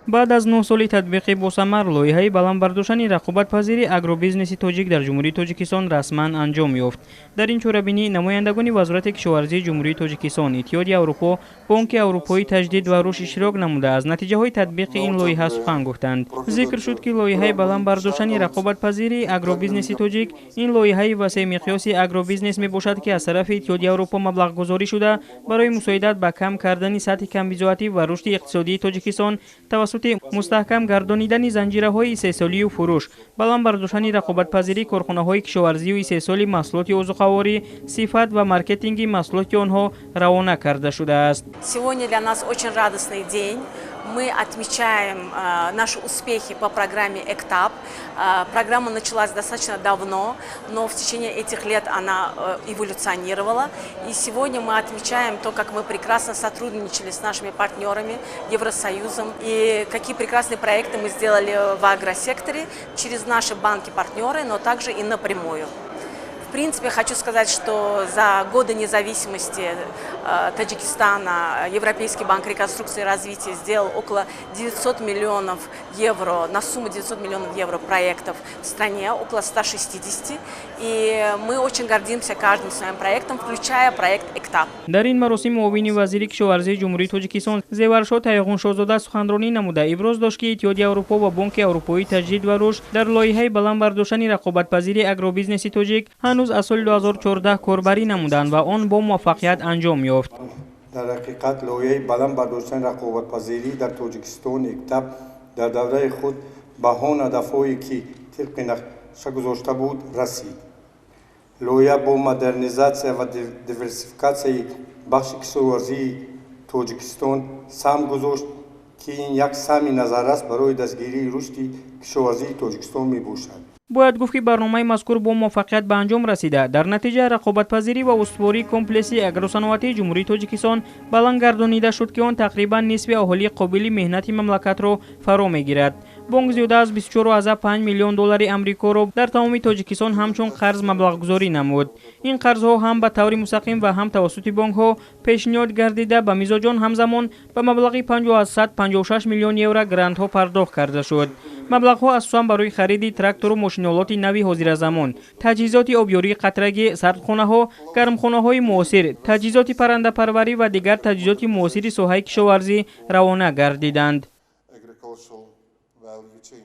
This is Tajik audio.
Баъд аз 9 соли татбиқи босамар лоиҳаи баланд бардоштани рақобатпазирии агробизнеси тоҷик дар Ҷумҳурии Тоҷикистон расман анҷом ёфт. Дар ин чорабинӣ намояндагони Вазорати кишоварзии Ҷумҳурии Тоҷикистон, Иттиҳоди Аврупо, Бонки Аврупоии таҷдид ва рушд иштирок намуда, аз натиҷаҳои татбиқи ин лоиҳа сухан гуфтанд. Зикр шуд, ки лоиҳаи баланд бардоштани рақобатпазирии агробизнеси тоҷик ин лоиҳаи васеъмиқёси агробизнес мебошад, ки аз тарафи Иттиҳоди Аврупо маблағгузорӣ шуда, барои мусоидат ба кам кардани сатҳи камбизоатӣ ва рушди иқтисодии Тоҷикистон тавассути мустаҳкам гардонидани занҷираҳои истеҳсолию фурӯш, баланд бардоштани рақобатпазирии корхонаҳои кишоварзию истеҳсоли маҳсулоти озуқаворӣ, сифат ва маркетинги маҳсулоти онҳо равона карда шудааст. Сегодня для нас очень радостный день. Мы отмечаем наши успехи по программе ЭКТАП. Программа началась достаточно давно, но в течение этих лет она эволюционировала. И сегодня мы отмечаем то, как мы прекрасно сотрудничали с нашими партнерами, Евросоюзом, и какие прекрасные проекты мы сделали в агросекторе через наши банки-партнеры, но также и напрямую. В принципе, хочу сказать, что за годы независимости Таджикистана Европейский банк реконструкции и развития сделал около 900 миллионов евро, на сумму 900 миллионов евро проектов в стране, около 160. И мы очень гордимся каждым своим проектом, включая проект ЭКТАП. Дар ин маросим муовини вазири кишоварзии Ҷумҳурии Тоҷикистон Зеваршо Тайғуншозода суханронӣ намуда, иброз дошт, ки Иттиҳоди Аврупо ва Бонки Аврупоии таҷдид ва рушд дар лоиҳаи баланд бардоштани рақобатпазирии агробизнеси тоҷик ҳанӯз аз соли 2014 корбарӣ намуданд ва он бо муваффақият анҷом ёфт. Дар ҳақиқат, лоиҳаи баланд бардоштани рақобатпазирӣ дар Тоҷикистон, ЭКТАП, дар давраи худ ба он ҳадафҳое, ки тибқи нақша гузошта буд, расид. Лоиҳа бо модернизатсия ва диверсификатсияи бахши кишоварзии Тоҷикистон саҳм гузошт, ки ин як саҳми назаррас барои дастгирии рушди кишоварзии Тоҷикистон мебошад. Бояд гуфт, ки барномаи мазкур бо муваффақият ба анҷом расида, дар натиҷа рақобатпазирӣ ва устувории комплекси агросаноатии Ҷумҳурии Тоҷикистон баланд гардонида шуд, ки он тақрибан нисфи аҳолии қобили меҳнати мамлакатро фаро мегирад. Бонк зиёда аз 24,5 миллион доллари амрикоро дар тамоми Тоҷикистон ҳамчун қарз маблағгузорӣ намуд. Ин қарзҳо ҳам ба таври мустақим ва ҳам тавассути бонкҳо пешниҳод гардида, ба мизоҷон ҳамзамон ба маблағи 5,56 миллион евро грантҳо пардохт карда шуд. Маблағҳо асосан барои хариди трактору мошинолоти нави ҳозиразамон, таҷҳизоти обёрии қатрагӣ, сардхонаҳо, гармхонаҳои муосир, таҷҳизоти паррандапарварӣ ва дигар таҷҳизоти муосири соҳаи кишоварзӣ равона гардиданд. Agricultural value chain.